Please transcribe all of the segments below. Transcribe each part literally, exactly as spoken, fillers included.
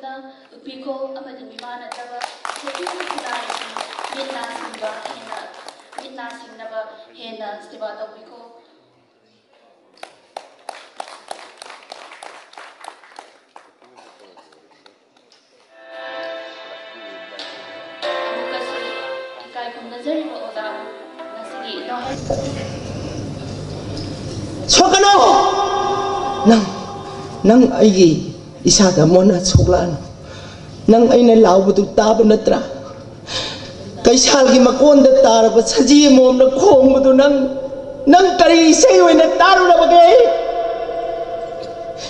ꯅꯨꯄꯤꯈꯣ ꯑꯃꯗꯤ ꯃꯤꯃꯥꯟꯅꯗꯕ ꯅꯨꯄꯤ ꯈꯨꯟꯅꯥꯏꯒꯤ ꯃꯤꯠ ꯅꯥ ꯁꯤꯡꯕ ꯍꯦꯟꯅ, ꯃꯤꯠ ꯅꯥ ꯁꯤꯡꯅꯕ ꯍꯦꯟꯅ ꯁꯦꯕꯥ ꯇꯧꯕꯤꯈꯣ꯫ ꯑꯃꯨꯛꯀꯁꯨ ꯏꯀꯥꯏ ꯈꯨꯝꯅꯖꯔꯤꯕ ꯑꯣꯖꯥꯕꯨ ꯉꯁꯤꯒꯤ ꯏꯅꯧ ꯁꯣꯛꯀꯅꯨ! ꯅꯪ, ꯅꯪ ꯑꯩꯒꯤ ꯏꯁꯥꯗ ꯃꯣꯟꯅ ꯁꯣꯛꯂꯛꯑꯅꯨ꯫ ꯅꯪ ꯑꯩꯅ ꯂꯥꯎꯕꯗꯨ ꯇꯥꯕ ꯅꯠꯇ꯭ꯔꯥ? ꯀꯩꯁꯥꯜꯒꯤ ꯃꯀꯣꯟꯗ ꯇꯥꯔꯕ ꯁꯖꯤ ꯑꯃꯣꯝꯅ ꯈꯣꯡꯕꯗꯨ ꯅꯪ, ꯅꯪ ꯀꯔꯤ ꯏꯁꯩ ꯑꯣꯏꯅ ꯇꯥꯔꯨꯔꯕꯒꯦ?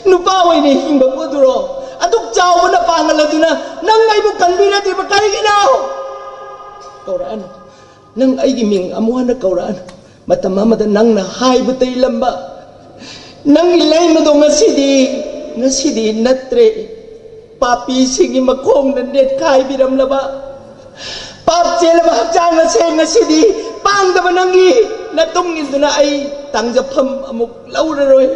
ꯅꯨꯄꯥ ꯑꯣꯏꯅ ꯍꯤꯡꯕ ꯄꯣꯠꯇꯨꯔꯣ? ꯑꯗꯨꯛ ꯆꯥꯎꯕ ꯅꯄꯥꯡꯒꯜ ꯑꯗꯨꯅ ꯅꯪ ꯑꯩꯕꯨ ꯀꯟꯕꯤꯔꯗ꯭ꯔꯤꯕ ꯀꯔꯤꯒꯤꯅꯣ? ꯀꯧꯔꯛꯑꯅꯨ꯫ ꯅꯪ ꯑꯩꯒꯤ ꯃꯤꯡ ꯑꯃꯨꯛ ꯍꯟꯅ ꯀꯧꯔꯛꯑꯅꯨ꯫ ꯃꯇꯝ ꯑꯃꯗ ꯅꯪꯅ ꯍꯥꯏꯕ ꯇꯩꯂꯝꯕ ꯅꯪꯒꯤ ꯂꯩꯃꯗꯣ ꯉꯁꯤꯗꯤ, ꯉꯁꯤꯗꯤ ꯅꯠꯇ꯭ꯔꯦ꯫ ꯄꯥꯄꯤꯁꯤꯡꯒꯤ ꯃꯈꯣꯡꯅ ꯅꯦꯠꯈꯥꯏꯕꯤꯔꯝꯂꯕ ꯄꯥꯞ ꯆꯦꯜꯂꯕ ꯍꯛꯆꯥꯡ ꯑꯁꯦ ꯉꯁꯤꯗꯤ ꯄꯥꯡꯗꯕ ꯅꯪꯒꯤ ꯅꯇꯨꯡ ꯏꯟꯗꯨꯅ ꯑꯩ ꯇꯥꯡꯖꯐꯝ ꯑꯃꯨꯛ ꯂꯧꯔꯔꯣꯏ꯫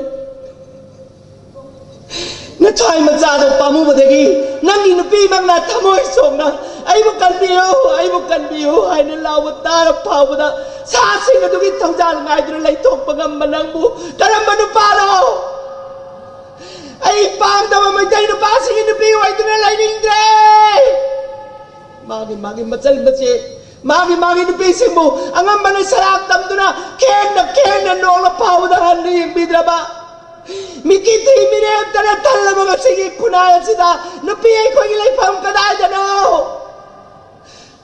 ꯅꯊ꯭ꯋꯥꯏ ꯃꯆꯥꯗꯣ ꯄꯥꯝꯃꯨꯕꯗꯒꯤ ꯅꯪꯒꯤ ꯅꯨꯄꯤꯃꯛꯅ ꯊꯃꯣꯏ ꯁꯣꯛꯅ "ꯑꯩꯕꯨ ꯀꯟꯕꯤꯌꯨ, ꯑꯩꯕꯨ ꯀꯟꯕꯤꯌꯨ" ꯍꯥꯏꯅ ꯂꯥꯎꯕ ꯇꯥꯔ ꯐꯥꯎꯕꯗ ꯁꯥꯁꯤꯡ ꯑꯗꯨꯒꯤ ꯊꯧꯖꯥꯜ ꯉꯥꯏꯗꯨꯅ ꯂꯩꯊꯣꯛꯄ ꯉꯝꯕ ꯅꯪꯕꯨ ꯀꯔꯝꯕ ꯅꯨꯄꯥꯅꯣ? ꯑꯩ ꯄꯥꯝꯗꯕ ꯃꯩꯇꯩ ꯅꯨꯄꯥꯁꯤꯡꯒꯤ ꯅꯨꯄꯤ ꯑꯣꯏꯗꯨꯅ ꯂꯩꯅꯤꯡꯗ꯭ꯔꯦ꯫ ꯃꯥꯒꯤ ꯃꯥꯒꯤ ꯃꯆꯜ ꯃꯆꯦ, ꯃꯥꯒꯤ ꯃꯥꯒꯤ ꯅꯨꯄꯤꯁꯤꯡꯕꯨ ꯑꯉꯝꯕꯅ ꯁꯔꯥꯛ ꯇꯝꯗꯨꯅ ꯈꯦꯡꯅ ꯈꯦꯡꯅ ꯅꯣꯡꯅ ꯐꯥꯎꯕꯗ ꯍꯟꯅ ꯌꯦꯡꯕꯤꯗ꯭ꯔꯕ, ꯃꯤꯀꯤ ꯊꯤ ꯃꯤꯔꯦꯝꯇꯅ ꯊꯜꯂꯕ ꯉꯁꯤꯒꯤ ꯈꯨꯟꯅꯥꯏ ꯑꯁꯤꯗ ꯅꯨꯄꯤ ꯑꯩꯈꯣꯏꯒꯤ ꯂꯩꯐꯝ ꯀꯗꯥꯏꯗꯅꯣ?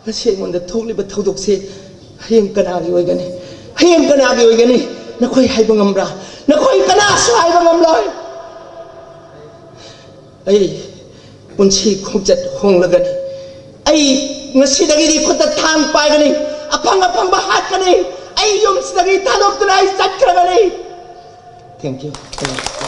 ꯉꯁꯤ ꯑꯩꯉꯣꯟꯗ ꯊꯣꯛꯂꯤꯕ ꯊꯧꯗꯣꯛꯁꯤ ꯍꯌꯦꯡ ꯀꯅꯥꯒꯤ ꯑꯣꯏꯒꯅꯤ? ꯍꯌꯦꯡ ꯀꯅꯥꯒꯤ ꯑꯣꯏꯒꯅꯤ? ꯅꯈꯣꯏ ꯍꯥꯏꯕ ꯉꯝꯕ꯭ꯔꯥ? ꯅꯈꯣꯏ ꯀꯅꯥꯁꯨ ꯍꯥꯏꯕ ꯉꯝꯂꯣꯏ꯫ ꯑꯩ ꯄꯨꯟꯁꯤ ꯈꯣꯡꯆꯠ ꯍꯣꯡꯂꯒꯅꯤ꯫ ꯑꯩ ꯉꯁꯤꯗꯒꯤꯗꯤ ꯈꯨꯠꯇ ꯊꯥꯡ ꯄꯥꯏꯒꯅꯤ, ꯑꯐꯪ ꯑꯐꯪꯕ ꯍꯥꯠꯀꯅꯤ꯫ ꯑꯩ ꯌꯨꯝꯁꯤꯗꯒꯤ ꯊꯥꯗꯣꯛꯇꯨꯅ ꯑꯩ ꯆꯠꯈ꯭ꯔꯒꯅꯤ꯫ Thank you.